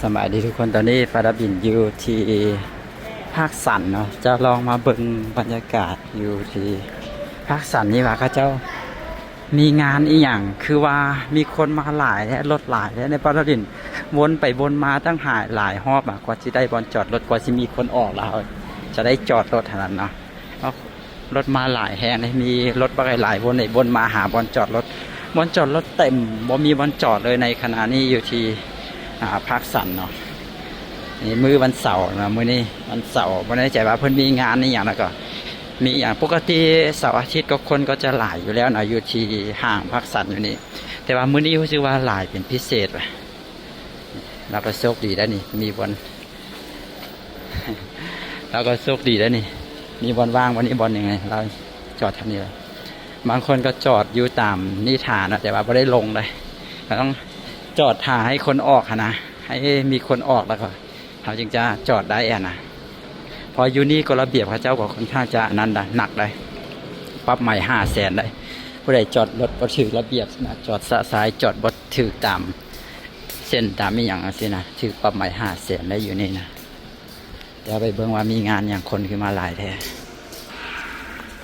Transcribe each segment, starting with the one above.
ສະບາຍດີທຸກຄົນ, ຕອນນີ້ຟ້າດັບດິນຢູ່ທີ່ພາກສັນເນາະ, ຈະລອງມາເບິ່ງບັນຍາກາດຢູ່ທີ່ພາກສັນນີ້ວ່າເຂົາເຈົ້າມີງານອີ່ຫຍັງ, ຄືວ່າມີຄົນມາຫຼາຍແທ້, ລົດຫຼາຍແທ້. ໃນຟ້າດັບດິນວົນໄປວົນມາຕັ້ງຫຼາຍ ຫຼາຍຮອບ ກວ່າຊິໄດ້ບ່ອນຈອດລົດ, ກວ່າຊິມີຄົນອອກ ແລ້ວເຮົາຈະໄດ້ຈອດລົດຫັ້ນນະເນາະ. ເອົາ ລົດມາຫຼາຍແຮງເດ, ມີລົດບັກຫຼາຍໆ ວົນໄປວົນມາຫາບ່ອນຈອດລົດ, ບ່ອນຈອດລົດເຕັມ, ບໍ່ມີບ່ອນຈອດເລີຍໃນຂະນະນີ້ຢູ່ທີ່ ອ່າ ພາກສັນເນາະ. ນີ້ມື້ວັນເສົານະ, ມື້ນີ້ວັນເສົາ, ບໍ່ແນ່ໃຈວ່າເພິ່ນມີງານອີ່ຫຍັງ ແລ້ວກໍມີອີ່ຫຍັງ. ປົກກະຕິເສົາອາທິດກໍຄົນກໍຈະຫຼາຍຢູ່ແລ້ວນະ ຢູ່ທີ່ຫ້າງພາກສັນຢູ່ນີ້, ແຕ່ວ່າມື້ນີ້ຮູ້ສຶກວ່າຫຼາຍເປັນພິເສດວ່າ. ລາວກໍໂຊກດີໄດ໋ນີ້ ມີບ່ອນ ລາວກໍໂຊກດີໄດ໋ນີ້ ມີບ່ອນວ່າງບ່ອນນີ້ບ່ອນໜຶ່ງ ລາວຈອດແຖວນີ້ເລີຍ. ບາງຄົນກໍຈອດຢູ່ຕາມນີ້ຖ້ານະ, ແຕ່ວ່າບໍ່ໄດ້ລົງເດ້, ລາວຕ້ອງຈອດຖ້າໃຫ້ຄົນອອກຫັ້ນນະ, ໃຫ້ມີຄົນອອກ ແລ້ວກໍເຮົາຈຶ່ງຈະຈອດໄດ້ຫັ້ນນະ. ເພາະຢູ່ນີ້ກົດລະບຽບເຂົາເຈົ້າກໍຄ່ອນຂ້າງຈະອັນນັ້ນນະ, ໜັກໄດ໋, ປັບໃໝຫ້າແສນໄດ໋. ຜູ້ໃດຈອດລົດບໍ່ຖືກລະບຽບນະ, ຈອດຊະຊາຍ ຈອດບໍ່ຖືກຕາມ ເສັ້ນຕາມອີ່ຫຍັງຈັ່ງຊີ້ນະ, ຖືກປັບໃໝຫ້າແສນໄດ້ຢູ່ນີ້ນະ. ດຽວໄປເບິ່ງວ່າມີງານຫຍັງ ຄົນຄືມາຫຼາຍແທ້.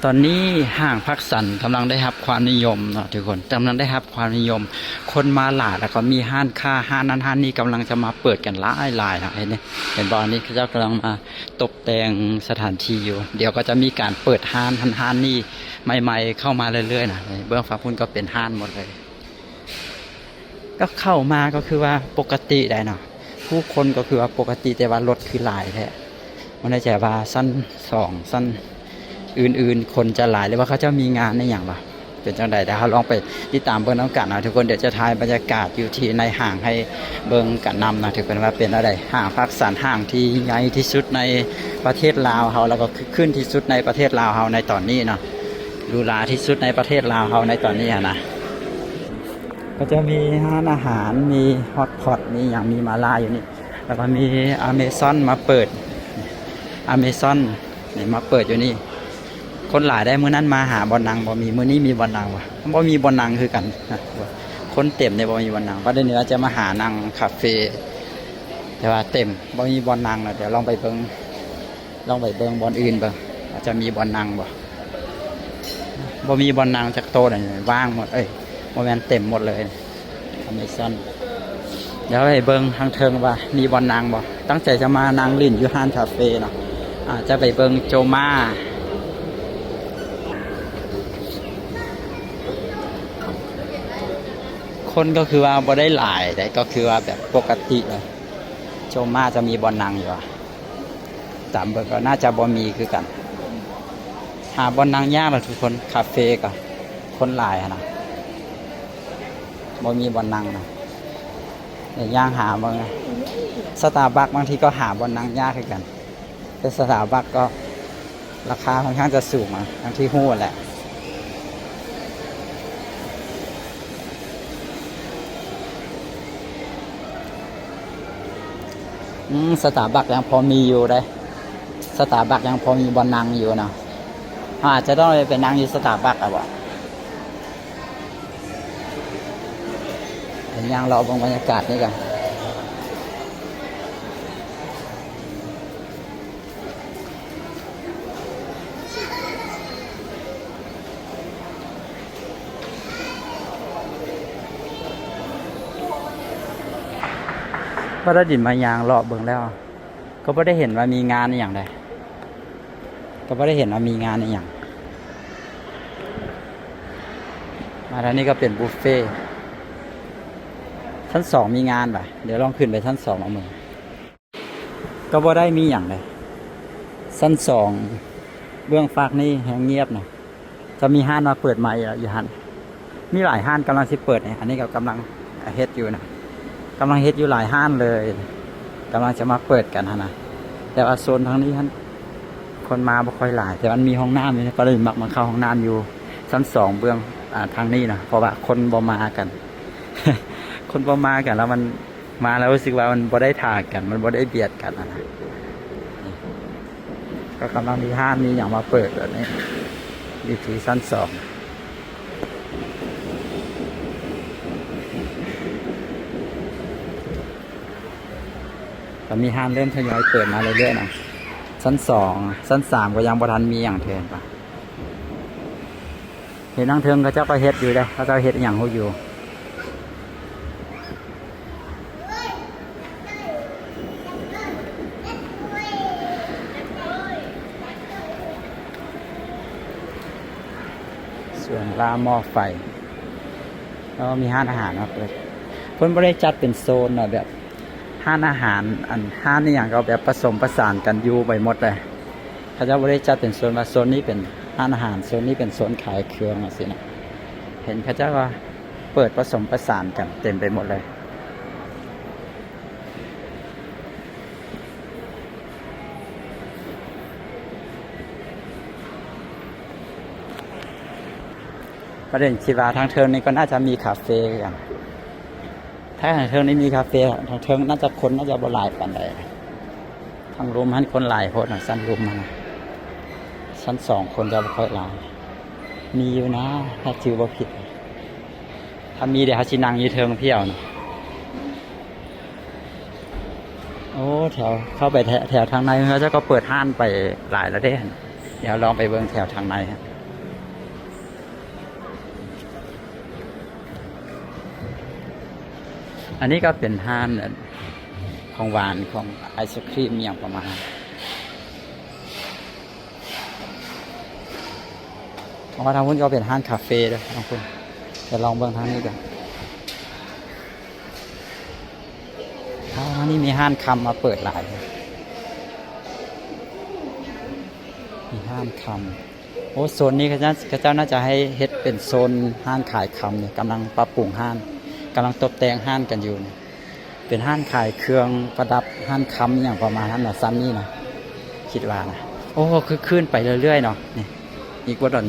ຕອນນີ້ຫ້າງພາກສັນກຳລັງໄດ້ຮັບຄວາມນິຍົມເນາະທຸກຄົນ, ກຳລັງໄດ້ຮັບຄວາມນິຍົມ, ຄົນມາຫຼາຍ ແລ້ວກໍມີຮ້ານຄ້າ ຮ້ານນັ້ນຮ້ານນີ້ກຳລັງຈະມາເປີດກັນຫຼາຍໆເນາະ. ເຫັນ ເຫັນບໍ່, ອັນນີ້ເຂົາເຈົ້າກຳລັງມາຕົບແຕ່ງສະຖານທີ່ຢູ່, ດຽວກໍຈະມີການເປີດຮ້ານນັ້ນຮ້ານນີ້ໃໝ່ໆເຂົ້າມາເລື້ອຍໆນະ. ເບື້ອງຝັ່ງພຸ້ນກໍເປັນຮ້ານໝົດເລີຍ. ກໍເຂົ້າມາກໍຄືວ່າປົກກະຕິໄດ໋ເນາະ, ຜູ້ຄົນກໍຄືວ່າປົກກະຕິ, ແຕ່ວ່າລົດຄືຫຼາຍແທ້. ບໍ່ແນ່ໃຈວ່າຊັ້ນສອງ ຊັ້ນອື່ນໆ ຄົນຈະຫຼາຍ ຫຼືວ່າເຂົາເຈົ້າມີງານອີ່ຫຍັງບໍ່ ເປັນຈັ່ງໃດ? ດຽວເຮົາລອງໄປຕິດຕາມເບິ່ງນຳກັນເນາະທຸກຄົນ. ດຽວຈະຖ່າຍບັນຍາກາດຢູ່ທີ່ໃນຫ້າງໃຫ້ເບິ່ງກັນນຳເນາະທຸກຄົນ ວ່າເປັນແນວໃດ. ຫ້າງພາກສັນ ຫ້າງທີ່ໃຫຍ່ທີ່ສຸດໃນປະເທດລາວເຮົາ ແລ້ວກໍຄຶກຄື້ນທີ່ສຸດໃນປະເທດລາວເຮົາໃນຕອນນີ້ເນາະ, ຫຼູຫຼາທີ່ສຸດໃນປະເທດລາວເຮົາໃນຕອນນີ້ຫັ້ນນະ. ກໍຈະມີຮ້ານອາຫານ, ມີຮອດພອດ, ມີຫຍັງ, ມີມາລາຢູ່ນີ້, ແລ້ວກໍມີອາເມຊອນມາເປີດ, ອາເມຊອນນີ້ມາເປີດຢູ່ນີ້. ຄົນຫຼາຍໄດ໋, ມື້ນັ້ນມາຫາບ່ອນນັ່ງບໍ່ມີ, ມື້ນີ້ມີບ່ອນນັ່ງບໍ່? ບໍ່ມີບ່ອນນັ່ງຄືກັນນະ, ຄົນເຕັມເດ, ບໍ່ມີບ່ອນນັ່ງ. ບັດນີ້ວ່າຈະມາຫານັ່ງຄາເຟ, ແຕ່ວ່າເຕັມ, ບໍ່ມີບ່ອນນັ່ງແລ້ວ. ດຽວລອງໄປເບິ່ງ ລອງໄປເບິ່ງບ່ອນອື່ນເບິ່ງ ວ່າຈະມີບ່ອນນັ່ງບໍ່. ບໍ່ມີບ່ອນນັ່ງຈັກໂຕເລີຍ, ວ່າງໝົດ, ເອີຍ ບໍ່ແມ່ນ, ເຕັມໝົດເລີຍ. ອາເມຊອນ. ດຽວໄປເບິ່ງທາງເທິງວ່າມີບ່ອນນັ່ງບໍ່. ຕັ້ງໃຈຈະມານັ່ງຫຼິ້ນຢູ່ຮ້ານຄາເຟເນາະ, ອາດຈະໄປເບິ່ງໂຈມາ. ຄົນກໍຄືວ່າບໍ່ໄດ້ຫຼາຍເດ້, ກໍຄືວ່າແບບປົກກະຕິເລີຍ. ໂຈມາຈະມີບ່ອນນັ່ງຢູ່ຫວາ? ຕາມເບິ່ງກໍໜ້າຈະບໍ່ມີຄືກັນ. ຫາບ່ອນນັ່ງຍາກລະທຸກຄົນ, ຄາເຟກໍຄົນຫຼາຍຫັ້ນນະ, ບໍ່ມີບ່ອນນັ່ງນະ. ດຽວຍ່າງຫາເບິ່ງ, ສະຕາບັກບາງທີກໍຫາບ່ອນນັ່ງຍາກຄືກັນ, ແຕ່ສະຕາບັກກໍລາຄາຄ່ອນຂ້າງຈະສູງນະ, ຢ່າງທີ່ຮູ້ແຫຼະ. ອືມ ສະຕາບັກຍັງພໍມີຢູ່ເດ້, ສະຕາບັກຍັງພໍມີບ່ອນນັ່ງຢູ່ເນາະ. ເຮົາອາດຈະຕ້ອງໄດ້ໄປນັ່ງຢູ່ສະຕາບັກ ອະບໍ່? ດຽວຍ່າງເລາະເບິ່ງບັນຍາກາດນີ້ກ່ອນ. ບໍ່ໄດ້ດິນມາຍ່າງເລາະເບິ່ງແລ້ວ ກໍບໍ່ໄດ້ເຫັນວ່າມີງານອີ່ຫຍັງໃດ, ກໍບໍ່ໄດ້ເຫັນວ່າມີງານອີ່ຫຍັງ. ມາທາງນີ້ກໍເປັນບຸບເຟ. ຊັ້ນສອງມີງານຫວາ? ດຽວລອງຂຶ້ນໄປຊັ້ນສອງເບິ່ງ. ກໍບໍ່ໄດ້ມີຫຍັງເດ້. ຊັ້ນສອງເບື້ອງຟາກນີ້ແຮງງຽບນະ, ຈະມີຮ້ານມາເປີດໃໝ່ລະຢູ່ຫັ້ນ. ມີຫຼາຍຮ້ານກຳລັງຊິເປີດນີ້, ອັນນີ້ກໍກຳລັງເຮັດຢູ່ນະ, ກຳລັງເຮັດຢູ່ຫຼາຍຮ້ານເລີຍ, ກຳລັງຈະມາເປີດກັນຫັ້ນນະ. ແຕ່ວ່າໂຊນທາງນີ້ຫັ້ນຄົນມາບໍ່ຄ່ອຍຫຼາຍ, ແຕ່ມັນມີຫ້ອງນ້ຳຢູ່, ກໍເລີຍມັກມາເຂົ້າຫ້ອງນ້ຳຢູ່ຊັ້ນສອງເບື້ອງ ອ່າ ທາງນີ້ນະ, ເພາະວ່າຄົນບໍ່ມາກັນ, ຄົນບໍ່ມາກັນ ແລ້ວມັນ ມາແລ້ວຮູ້ສຶກວ່າມັນບໍ່ໄດ້ຖ້າກັນ, ມັນບໍ່ໄດ້ບຽດກັນຫັ້ນນະ. ກໍກຳລັງມີຮ້ານມີຫຍັງມາເປີດແບບນີ້ ຢູ່ທີ່ຊັ້ນສອງ. ກໍມີຮ້ານເລີ່ມທະຍອຍເປີດມາເລື້ອຍໆນະ. ຊັ້ນສອງ ຊັ້ນສາມກໍຍັງບໍ່ທັນມີຫຍັງເທື່ອ. ເຫັນທາງເທິງເຂົາເຈົ້າກໍເຮັດຢູ່ເດ້ ເຂົາເຈົ້າເຮັດອີ່ຫຍັງຮູ້ຢູ່. ສວນລາໝໍ້ໄຟ ເອີ ມີຮ້ານອາຫານມາເປີດ. ເພິ່ນບໍ່ໄດ້ຈັດເປັນໂຊນເນາະ ແບບ ຮ້ານອາຫານ ອັນ ຮ້ານອີ່ຫຍັງກໍແບບປະສົມປະສານກັນຢູ່ໄປໝົດເລີຍ. ເຂົາເຈົ້າບໍ່ໄດ້ຈັດເປັນໂຊນວ່າໂຊນນີ້ເປັນຮ້ານອາຫານ ໂຊນນີ້ເປັນໂຊນຂາຍເຄື່ອງຈັ່ງຊີ້ນະ. ເຫັນເຂົາເຈົ້າວ່າເປີດປະສົມປະສານກັນເຕັມໄປໝົດເລີຍ. ປະເດັນຄິດວ່າທາງເທິງນີ້ກໍໜ້າຈະມີຄາເຟຄືກັນ. ຖ້າທາງເທິງນີ້ມີຄາເຟ ທາງເທິງໜ້າຈະ ຄົນໜ້າຈະບໍ່ຫຼາຍປານໃດ. ທາງລຸ່ມຫັ້ນຄົນຫຼາຍໂພດນະ ຊັ້ນລຸ່ມຫັ້ນນະ. ຊັ້ນສອງຄົນຈະບໍ່ຄ່ອຍຫຼາຍ. ມີຢູ່ນະ ຖ້າຈື່ບໍ່ຜິດ. ຖ້າມີ ດຽວເຮົາຊິນັ່ງຢູ່ເທິງພຽວນະ. ໂອ້ ແຖວ ເຂົ້າໄປແຖວ ແຖວທາງໃນ ເຂົາເຈົ້າກໍເປີດຮ້ານໄປຫຼາຍແລ້ວເດ້. ດຽວລອງໄປເບິ່ງແຖວທາງໃນ. ອັນນີ້ກໍເປັນຮ້ານຂອງຫວານ ຂອງໄອສະຄຣີມ ອີ່ຫຍັງປະມານນັ້ນ. ອໍ ທາງພຸ້ນກໍເປັນຮ້ານຄາເຟເດີ ທາງພຸ້ນ. ດຽວລອງເບິ່ງທາງນີ້ກ່ອນ. ອໍ ທາງນີ້ມີຮ້ານຄຳມາເປີດຫຼາຍ ມີຮ້ານຄຳ. ໂອ້ ໂຊນນີ້ເຂົາເຈົ້າ ເຂົາເຈົ້າໜ້າຈະໃຫ້ເຮັດເປັນໂຊນຮ້ານຂາຍຄຳນີ້ ກຳລັງປັບປຸງຮ້ານ ກຳລັງຕົບແຕ່ງຮ້ານກັນຢູ່ນີ້. ເປັນຮ້ານຂາຍເຄື່ອງປະດັບ ຮ້ານຄຳ ອີ່ຫຍັງປະມານນັ້ນນະ ຊັ້ນນີ້ນະ ຄິດວ່ານະ. ໂອ້ ຄຶກຄື້ນໄປເລື້ອຍໆເນາະ. ນີ້ ອີກບໍ່ດົນ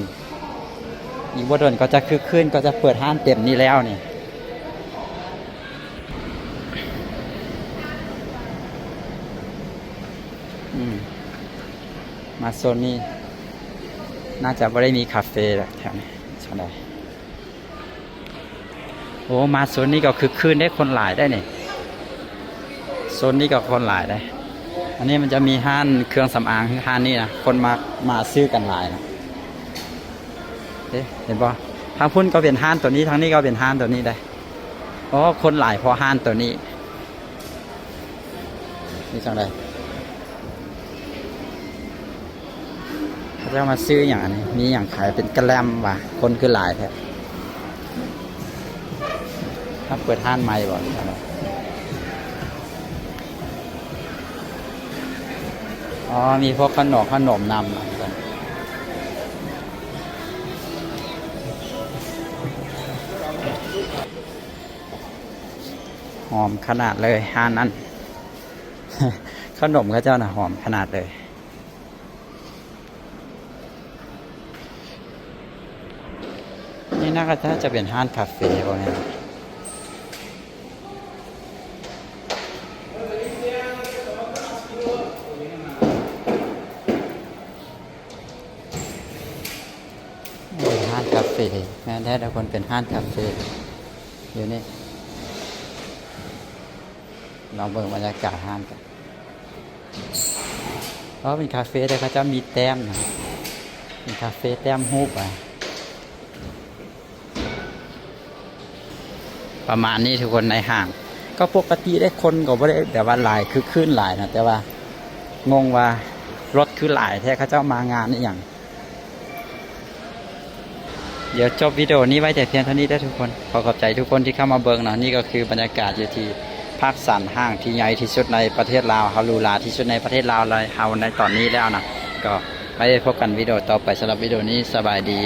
ອີກບໍ່ດົນກໍຈະຄຶກຄື້ນ ກໍຈະເປີດຮ້ານເຕັມນີ້ແລ້ວນີ້. ອືມ ມາໂຊນນີ້ໜ້າຈະບໍ່ໄດ້ມີຄາເຟແລ້ວແຖວນີ້ ຊັ້ນໃດ. ໂອ້ ມາໂຊນນີ້ກໍຄຶກຄື້ນເດ້ ຄົນຫຼາຍໄດ໋ນີ້. ໂຊນນີ້ກໍຄົນຫຼາຍໄດ໋. ອັນນີ້ມັນຈະມີຮ້ານເຄື່ອງສຳອາງ ຄືຮ້ານນີ້ນະ ຄົນມາ ມາຊື້ກັນຫຼາຍນະ. ເອີ ເຫັນບໍ່? ທາງພຸ້ນກໍເປັນຮ້ານໂຕນີ້ ທາງນີ້ກໍເປັນຮ້ານໂຕນີ້ໄດ໋. ອໍ ຄົນຫຼາຍເພາະຮ້ານໂຕນີ້. ນີ້ຈັ່ງໃດ? ເຂົາເຈົ້າມາຊື້ຫຍັງອັນນີ້? ມີຫຍັງຂາຍເປັນກະແລັມຫວາ? ຄົນຄືຫຼາຍແທ້. ມາເປີດຮ້ານໃໝ່ບໍ່? ອໍ ມີພວກຂະໜົມ ຂະໜົມນຳ. ຫອມຂະໜາດເລີຍຮ້ານນັ້ນ. ຂະໜົມເຂົາເຈົ້ານະຫອມຂະໜາດເລີຍ. ນີ້ໜ້າຈະເປັນຮ້ານຄາເຟບໍ່ແມ່ນ? ເປັນຮ້ານຄາເຟ ແມ່ນແທ້ທຸກຄົນ ເປັນຮ້ານຄາເຟຢູ່ນີ້. ລອງເບິ່ງບັນຍາກາດຮ້ານກັນ. ອໍ ເປັນຄາເຟ ແຕ່ເຂົາເຈົ້າມີແຕ້ມນະ ເປັນຄາເຟແຕ້ມຮູບອະ ປະມານນີ້ທຸກຄົນ. ໃນຫ້າງກໍປົກກະຕິເດ້ ຄົນກໍບໍ່ໄດ້ແບບວ່າຫຼາຍຄຶກຄື້ນຫຼາຍນະ ແຕ່ວ່າງົງວ່າລົດຄືຫຼາຍແທ້ ເຂົາເຈົ້າມາງານອີ່ຫຍັງ. ດຽວຈົບວິດີໂອນີ້ໄວ້ແຕ່ພຽງເທົ່ານີ້ເດີທຸກຄົນ. ຂໍຂອບໃຈທຸກຄົນທີ່ເຂົ້າມາເບິ່ງເນາະ. ນີ້ກໍຄືບັນຍາກາດຢູ່ທີ່ພາກສັນຫ້າງທີ່ໃຫຍ່ທີ່ສຸດໃນປະເທດລາວ ເຮົາຫຼູຫຼາທີ່ສຸດໃນປະເທດລາວເລີຍ ເຮົາໃນຕອນນີ້ແລ້ວນະ. ກໍໄວ້ພົບກັນວິດີໂອຕໍ່ໄປ. ສຳລັບວິດີໂອນີ້ ສະບາຍດີ.